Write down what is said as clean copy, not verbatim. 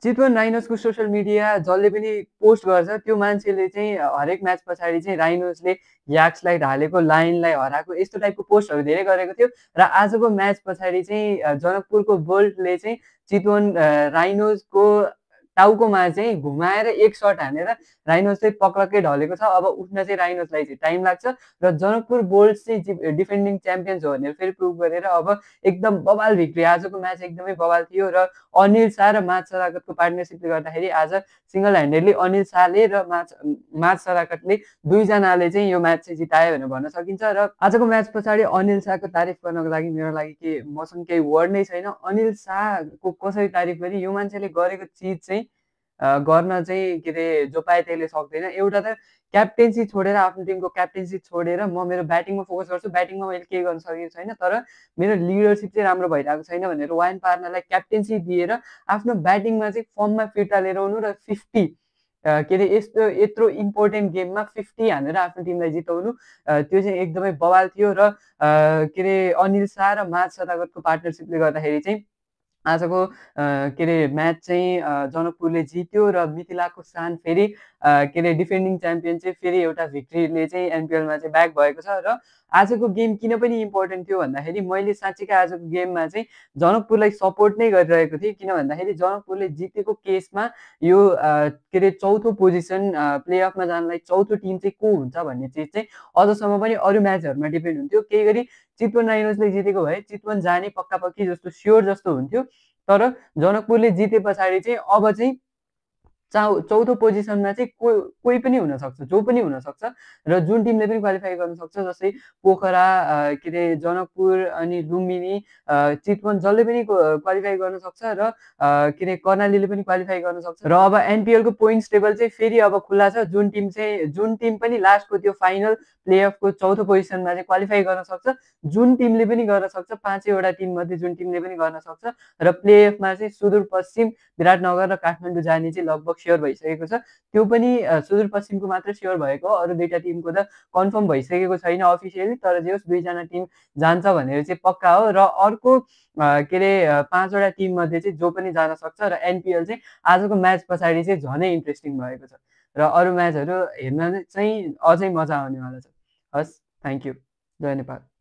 Chitwan राइनोजको social media जसले पनि post गर्छ त्यो मान्छेले चाहिँ हरेक म्याच पछाडि चाहिँ राइनोजले याक्सलाई ढालेको, लायनलाई हराएको यस्तो टाइपको पोस्टहरू धेरै गरेको थियो र आजको म्याच पछाडि चाहिँ जनकपुरको बोल्टले चाहिँ चितवन राइनोजको टाउकोमा चाहिँ घुमाएर एक सट हानेर राइनोज चाहिँ पक्लक्कै ढलेको छ। अब उठ्न चाहिँ राइनोजलाई चाहिँ टाइम लाग्छ र जनकपुर बोल्ट्स चाहिँ डिफेन्डिङ च्याम्पियन्स हो भनेर फेरि प्रुभ गरेर अब एकदम बवाल भिक्ट्री। आजको म्याच एकदमै बवाल थियो र अनिल शाह र माज सदाकतको पार्टनरसिपले गर्दाखेरि आज सिंगल ह्यान्डेडली अनिल शाहले र माज सदाकतले दुईजनाले चाहिँ यो म्याच चाहिँ जितायो भनेर भन्न सकिन्छ। र आजको म्याच पछाडि अनिल शाहको तारिफ गर्नको लागि मेरो लागि के मसँग केही वर्ड नै छैन। अनिल शाहको कसरी तारिफ गर्ने, यो मान्छेले गरेको चिज चाहिँ गर्न चाहिँ के अरे जो पाए त्यसले सक्दैन। एउटा त क्याप्टेन्सी छोडेर, आफ्नो टिमको क्याप्टेन्सी छोडेर म मेरो ब्याटिङमा फोकस गर्छु, ब्याटिङमा मैले केही गर्न सकेको छैन तर मेरो लिडरसिप चाहिँ राम्रो भइरहेको छैन भनेर वाइन पार्नरलाई क्याप्टेन्सी दिएर आफ्नो ब्याटिङमा चाहिँ फर्ममा फिर्ता लिएर आउनु र 50 के अरे यत्रो इम्पोर्टेन्ट गेममा 50 हानेर आफ्नो टिमलाई जिताउनु, त्यो चाहिँ एकदमै बवाल थियो। र के अरे अनिल शाह र माज सदाकतको पार्टनरसिपले गर्दाखेरि चाहिँ आजको के अरे म्याच चाहिँ जनकपुरले जित्यो र मिथिलाको शान फेरि के अरे डिफेन्डिङ च्याम्पियन चाहिँ फेरि एउटा भिक्ट्रीले चाहिँ एनपिएलमा चाहिँ ब्याक भएको छ। र आजको गेम किन पनि इम्पोर्टेन्ट थियो भन्दाखेरि मैले साँच्चीकै आजको गेममा चाहिँ जनकपुरलाई सपोर्ट नै गरिरहेको थिएँ, किन भन्दाखेरि जनकपुरले जितेको केसमा यो के अरे चौथो पोजिसन प्लेअफमा जानलाई चौथो टिम चाहिँ को हुन्छ भन्ने चिज चाहिँ अझसम्म पनि अरू म्याचहरूमा डिपेन्ड हुन्थ्यो। केही गरी चितवन राइनोजले जितेको भए चितवन जाने पक्का पक्की जस्तो स्योर जस्तो हुन्थ्यो, तर जनकपुरले जिते पछाडि चाहिँ अब चाहिँ चौथो पोजिसनमा चाहिँ कोही पनि हुनसक्छ, जो पनि हुनसक्छ र जुन टिमले पनि क्वालिफाई गर्न सक्छ। जस्तै पोखरा, के अरे जनकपुर अनि लुम्बिनी, चितवन जसले पनि क्वालिफाई गर्न सक्छ र के अरे कर्णालीले पनि क्वालिफाई गर्न सक्छ। र अब एनपिएलको पोइन्ट्स टेबल चाहिँ फेरि अब खुल्ला छ। जुन टिम पनि लास्टको त्यो फाइनल प्लेअफको चौथो पोजिसनमा चाहिँ क्वालिफाई गर्न सक्छ, जुन टिमले पनि गर्न सक्छ, 5वटा टिम मध्ये जुन टिमले पनि गर्न सक्छ। र प्लेअफमा चाहिँ सुदूरपश्चिम विराटनगर र काठमाडौँ जाने चाहिँ लगभग स्योर भइसकेको छ। त्यो पनि सुदूरपश्चिमको मात्र स्योर भएको हो, अरू दुईटा टिमको त कन्फर्म भइसकेको छैन अफिसियली, तर जे होस् दुईजना टिम जान्छ भनेर चाहिँ पक्का हो। र अर्को के अरे 5वटा टिम मध्ये चाहिँ जो पनि जान सक्छ र एनपिएल चाहिँ आजको म्याच पछाडि चाहिँ झनै इन्ट्रेस्टिङ भएको छ र अरू म्याचहरू हेर्न चाहिँ अझै मजा आउनेवाला छ। हस्, थ्याङ्क यू। जय नेपाल।